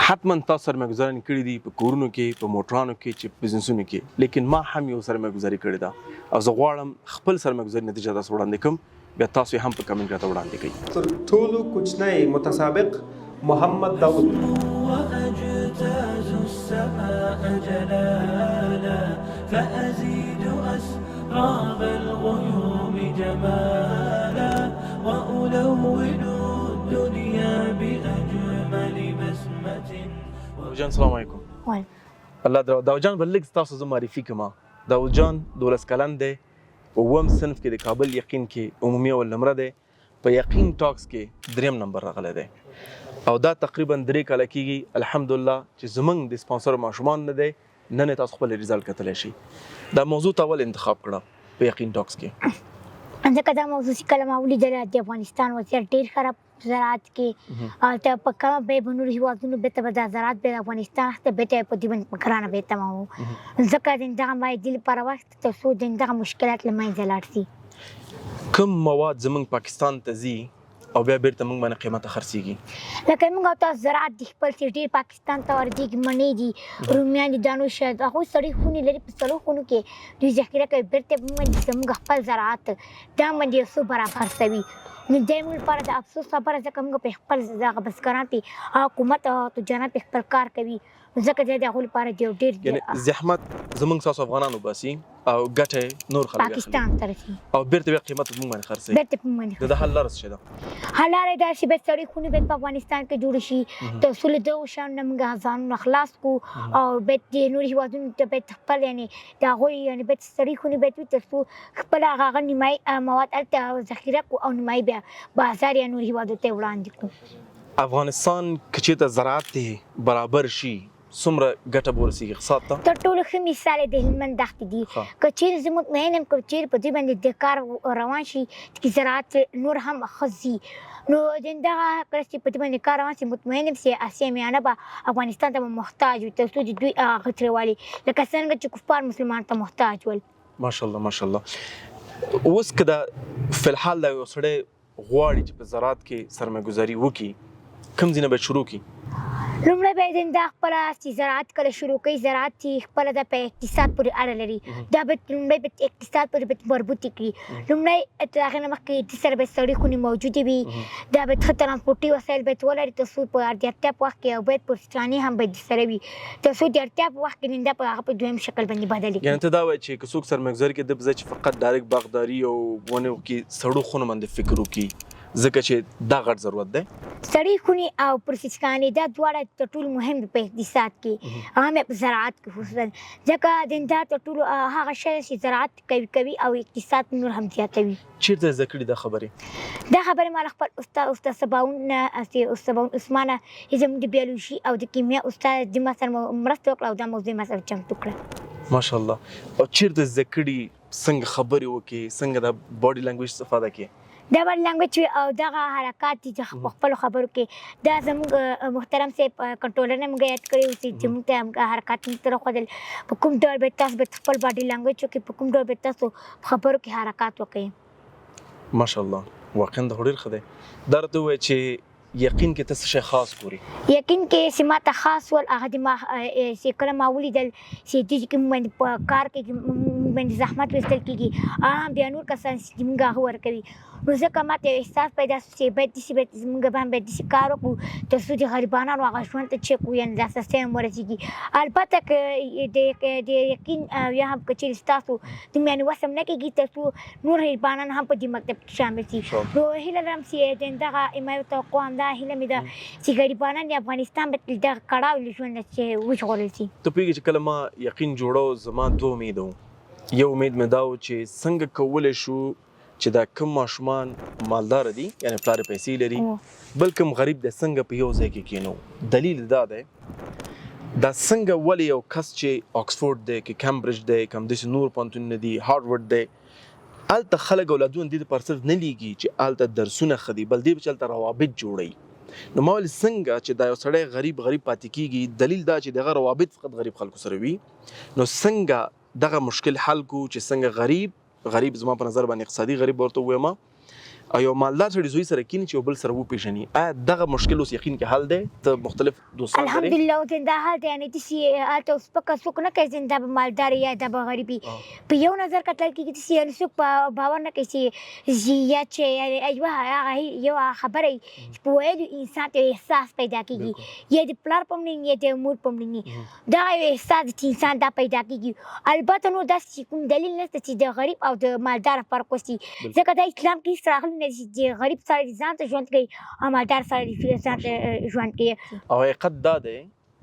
حتما تاسو سرمایه ګذاران کړي دي په کورونو کې، په موټرانو کې، چې په بزنسونو کې، لیکن ما هم یو سرمایه ګذاري کړې ده او زه غواړم خپل سرمایه ګذاري نتیجه تاسو وړاندې کوم، بیا تاسو یې هم په کمنټ راته وړاندې کړئ. تر ټولو کوچنی متسابق محمد داود. وأجتاز السماء جلالا فأزيد أسراب الغيوم جمالا وألون الدنيا بأجمل بسمة. جان سلام علیکم. وعلیکم. الله درو داود جان بل لږ تاسو زه معرفي کړم. داود جان 12 کلن دی، اووم صنف کې د کابل یقین کې عمومي اول نمره دی، په یقین ټاکس کې دریم نمبر راغلی دی او دا تقریبا 3 کاله کیږي الحمدلله چې زمونږ د سپانسر ماشومان نه دی. نن تاسو خپل ریزلټ کتلی شئ. دا موضوع تا ولې انتخاب کړه په یقین ټاکس کې؟ ځکه دا موضوع چې کله ما ولیدله د افغانستان وضعیت ډېر خراب زراعت کې، هلته په کمه بیه به نورو هېوادونو بېرته به دا زراعت به د افغانستان اخته بېرته په دې باندې په ګرانه بیه تماموو. ځکه د دغه ما یې دې لپاره واخیسته تر څو د دغه مشکلات له منځه لاړ شي. کوم مواد زمونږ پاکستان ته ځي او بیا بیرته مونږ باندې قیمته خرڅیږي؟ لکه موږ او تاسو زراعت د خپل چې ډېر پاکستان ته ورځېږي، مڼې دي، رومیان دي، دانو شاید هغوی سړې خونې لري، په سړو خونو کې دوی ذخیره کوي، بیرته موږ باندې زموږ خپل زراعت دا باندې یو څو برابر سوي. نو دا موږ لپاره د افسوس خبره، ځکه موږ په خپل دغه بزګران پې حکومت او تجاران پې خپل کار کوي، ځکه دا د هغوی لپاره یو ډېر یعنی زحمت زمونږ ستاسو افغانان وباسي او ګټه یې نور خلک اخلي پاکستان ته رسي او بیرته بیا قیمت په موږ باندې خرڅوي. بیرته په موږ باندې د ده حل لاره څه شی ده؟ حل لاره یې دا چې باید سړې خونې باید په افغانستان کې جوړې شي تر څو له دغو شیانو نه موږ ځانونه خلاص کړو او باید د نورو هېوادونو ته باید خپل یعنې د هغوی یعنې باید سړې خونې باید وي تر څو خپل هغه هغه نیمایي مواد هلته ذخیره کړو او نیمایي بیا بازار یا نور هېوادو ته یې وړاندې کړو. افغانستان که چېرته زراعت یې برابر شي څومره ګټه به ورسېږي اقتصاد ته؟ تر ټولو ښه مثال یې د هلمند دښتې دي. که چېرې زه مطمئن یم که چېرې په دوی باندې د کار روان شي چې زراعت نور هم ښه ځي، نو دغه کله چې په دې باندې کار روان شي مطمئن یم چې اسیا میانه به افغانستان ته به محتاج وي تر څو چې دوی هغه ترې والي لکه څنګه چې کفار مسلمان ته محتاج ول. ماشاءالله ماشاءالله. اوس که دا فلحال دا یو سړی غواړي چې په زراعت کې سرمایه ګذاري وکړي، کوم ځای نه باید شروع کړي؟ لومړی باید دا خپله چې زراعت کله شروع کوي، زراعت چې خپله دا په اقتصاد پورې اړه لري، دا باید لومړی په اقتصاد پورې باید مربوط کړي. لومړی تر هغې نه مخکې د سره باید سړې خونې موجودې وي، دا باید ښه ترانسپورټي وسایل باید ولري تر څو په د اړتیا په وخت کې، او باید پرسټانې هم باید سره وي تر څو د اړتیا په وخت کې دا په هغه په دویم شکل باندې بدل کړي. یعنې ته دا وایې چې که څوک سرمایه ګذاري کوي، د په ځای چې فقط ډایرکټ باغداري او ونې وکړي، سړو خونو باندې فکر وکړي، ځکه چې دا غټ ضرورت دی. سړې خونې او پروسسخانې دا دواړه تر ټولو مهم دي په اقتصاد کې، هم په زراعت کې خصوصا، ځکه دا تر ټولو هغه شی دی چې زراعت قوي کوي او اقتصاد نور هم زیاتوي. چیرته زده کړي دا خبرې؟ دا خبرې ما له خپل استاد استاد سباوون نه، سباوون عثمانه چې زموږ د بیولوژي او د کیمیا استاد دی، ما سره مرسته وکړه او دا موضوع ما سره چمتو کړه. ماشاءالله. او چیرته زده کړي څنګه خبرې وکړي، څنګه د باډي لنګویج استفاده کړي؟ دا باډي لنګویج او دغه حرکات دي چې په خپلو خبرو کې دا زموږ محترم صاحب کنټرولر نه موږ یاد کړی و چې موږ ته حرکات موږ ته راښودل په کوم ډول به تاسو به خپل باډي لنګویج وکړئ، په کوم ډول به تاسو په خبرو کې حرکات وکړئ. ماشاءالله، واقعا دا خو ډېر ښه دی. دا راته ووایه چې یقین کې ته څه شی خاص ګوري؟ یقین کې چې ما ته خاص ول هغه د ما چې کله ما ولیدل چې دې کې موږ باندې په کار کې موږ باندې زحمت ویستل کېږي، هغه هم بیا نور کسان چې موږ هغه ورکوي، نو ځکه ما ته یو احساس پیدا شو چې باید داسې باید موږ به هم باید داسې کار وکړو تر څو د غریبانو هغه ژوند ته چې کړو یعنې لاسرسی هم ورسېږي. البته که د یقین یا هم که چېرې ستاسو دومره یعنې وس هم نه کېږي تر څو نور غریبانان هم په دې مکتب کې شامل شي، نو هیله لرم چې دغه ما یو توقع همدا هیله مې ده چې غریبانان د افغانستان به دغه کړاو له ژونده چې وژغورل شي. ته پوهېږې چې کله ما یقین جوړاو زما دوه امیده وو، یو امید مې دا و چې څنګه کولی شو چې دا کوم ماشومان مالدار دي یعنې پلار یې پیسې لري، بل کوم غریب دی څنګه په یو ځای کې کېنو. دلیل دا دی دا څنګه ولې یو کس چې آکسفورډ دی که کمبرج دی که همداسې نور پوهنتونونه دي، هارورډ دی، هلته خلک اولادونه دې لپاره صرف نه لیږي چې هلته درسونه ښه دي، بل دې چې هلته روابط جوړوي. نو ما ویل څنګه چې دا یو سړی غریب غریب پاتې کیږي، دلیل دا چې دغه روابط فقط غریب خلکو سره وي، نو څنګه دغه مشکل حل کو چې څنګه غریب غریب زما په نظر باندې اقتصادي غریب ورته ووایم، او یو مالدار سړي زوی سره کینی چې یو بل سره وپیژني. آیا دغه مشکل اوس یقین کې حل دی؟ ته مختلف دوستان لرې؟ الحمدلله اوس دا حال دی، یعنې داسې هلته اوس سپکه څوک نه کوي، دا به مالدار یا دا به غریبي په یو نظر کتل کېږي، داسې یعنې څوک په باور نه کوي چې زی یا چې یعنې یوه هغه یوه خبره وي چې په ویلو انسان ته یو احساس پیدا کېږي، یا د پلار په مړینې یا د مور په مړینې، دا یو احساس دی چې انسان دا پیدا کېږي. البته نور داسې چې کوم دلیل نشته چې د غریب او د مالدار فرق وسي، ځکه دا اسلام کې هېڅ راغلي نه دي چې غریب سړی ځان ته ژوند کوي او مالدار سړی ځان ته ژوند کوي. او حقیقت دا دی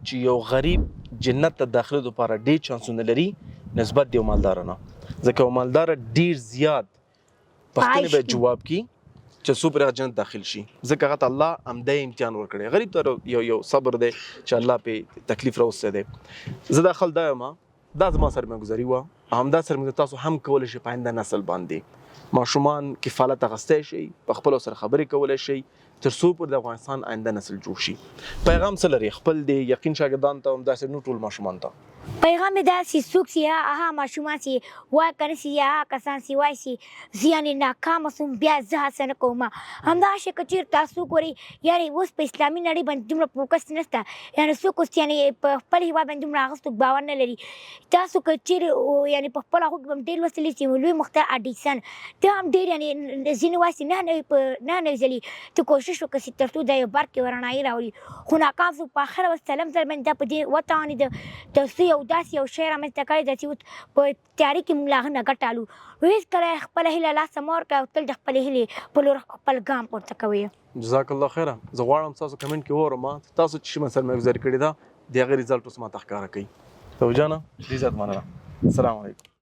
چې یو غریب جنت ته داخلو لپاره ډېر چانسونه لري نسبت د یو مالدار نه، ځکه یو مالدار ډېر زیات پوښتنې به جواب کړي چې څو پرې هغه جنت داخل شي، ځکه هغه ته الله همدا امتحان ورکړی. غریب ته یو یو صبر دی چې الله پې تکلیف راوستی دی. زه دا خل دا یم، دا زما سرمایه وه، همدا سرمایه تاسو هم کولی شئ په آینده نسل باندې ماشومان کفالت اخیستی شئ، په خپلو سره خبرې کولی شئ تر څو پورې د افغانستان آینده نسل جوړ شي. پیغام څه لري خپل د یقین شاګردان ته، همداسې نور ټول ماشومان ته؟ پیغام مې داسې څوک چې هغه ماشومان چې وایي که نه چې هغه کسان چې وایي چې زه یعنې ناکامه سوم بیا زه هڅه نه کوم، همداسې که چېرې تاسو ګورئ یعنې اوس په اسلامي نړۍ باندې دومره فوکس نشته، یعنې څوک اوس یعنې په خپل هېواد باندې دومره هغه څوک باور نه لري. تاسو که چېرې یعنې په خپل هغو کې به هم ډېر لوستلي چې لوی مختار اډیسن ته هم ډېر یعنې ځینې وایي چې 99 په 99 ځلې ته کوشش وکړه چې تر څو دا یو برق کې رڼايي راولي، خو ناکام سو. په اخره ورځ سلم ځل باندې دا په دې وتوانېده تر څو یو داسې یو شی رامنځته کړی دی چې اوس په تیارې کې موږ له هغه نه ګټه الو. نو هېڅکله خپله هیله لاسه مه ورکوئ او تل د خپلې هیلې په لور خپل ګام پورته کوئ. جزاک الله خیرا. زه غواړم تاسو کمنټ کې واورم تاسو چې شي سرمایه ګذاري کړې ده د هغې ریزلټ اوس ماته ښکاره کوي. توجانه ډېر زیات مننه. السلام علیکم.